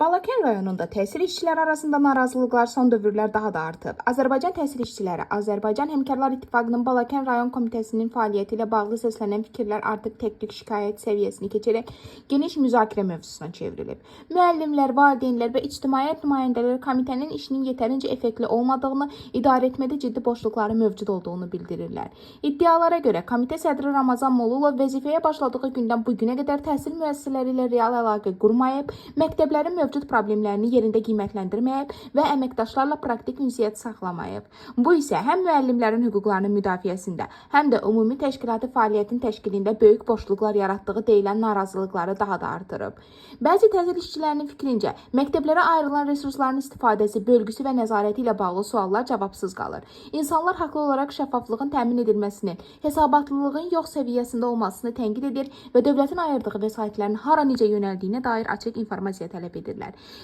Balakən rayonunda təhsil işçiləri arasında narazılıqlar son dövrlər daha da artıb. Azərbaycan Təhsil İşçiləri Azərbaycan Həmkarlar İttifaqının Balakən rayon komitəsinin fəaliyyəti ilə bağlı səslənən fikirlər artıq tək-tük şikayət səviyyəsini keçərək geniş müzakirə mövzusuna çevrilib. Müəllimlər, valideynlər və ictimaiyyət nümayəndələri komitənin işinin yetərincə effektli olmadığını, idarəetmədə ciddi boşluqların mövcud olduğunu bildirirlər. İddialara görə komitə sədri Ramazan Molulov vəzifəyə başladığı gündən bu günə qədər təhsil müəssisələri ilə real əlaqə qurmayıb, məktəblərin mövcud problemlərini yerində qiymətləndirməyib və əməkdaşlarla praktik ünsiyyət saxlamayıb. Bu isə həm müəllimlərin hüquqlarının müdafiəsində, həm də ümumi təşkilati fəaliyyətin təşkilində böyük boşluqlar yaratdığı deyilən narazılıqları daha da artırıb. Bəzi təhsil işçilərinin fikrincə, məktəblərə ayrılan resursların istifadəsi, bölgüsü və nəzarəti ilə bağlı suallar cavabsız qalır. İnsanlar haqlı olaraq şəffaflığın təmin edilməsinin, hesabatlılığın yox səviyyəsində olmasını tənqid edir və dövlətin ayırdığı vəsaitlərin hara necə yönəldiyinə dair açıq informasiya tələb edirlər.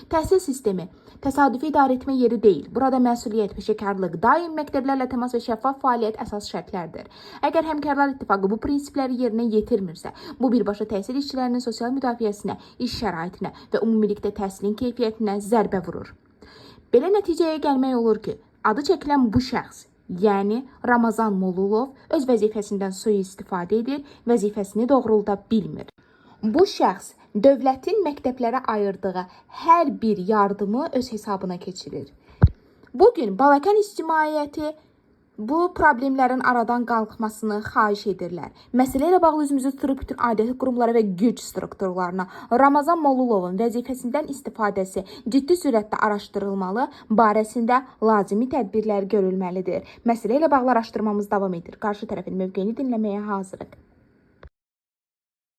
Təhsil sistemi təsadüfi idarəetmə yeri deyil. Burada məsuliyyət, peşəkarlıq, daim məktəblərlə təmas və şəffaf fəaliyyət əsas şərtlərdir. Əgər Həmkarlar İttifaqı bu prinsipləri yerinə yetirmirsə, bu birbaşa təhsil işçilərinin sosial müdafiəsinə, iş şəraitinə və ümumilikdə təhsilin keyfiyyətinə zərbə vurur. Belə nəticəyə gəlmək olur ki, adı çəkilən bu şəxs, yəni Ramazan Molulov öz vəzifəsindən sui-istifadə edir, vəzifəsini doğrulda bilmir. Bu şəxs dövlətin məktəblərə ayırdığı hər bir yardımı öz hesabına keçirir. Bu gün Balakən ictimaiyyəti bu problemlərin aradan qalxmasını xahiş edirlər. Məsələ ilə bağlı üzümüzü tuturuq bütün aidiyyəti qurumlara və güc strukturlarına. Ramazan Molulovun vəzifəsindən istifadəsi ciddi sürətdə araşdırılmalı, barəsində lazımi tədbirlər görülməlidir. Məsələ ilə bağlı araşdırmamız davam edir. Qarşı tərəfin mövqeyini dinləməyə hazırıq.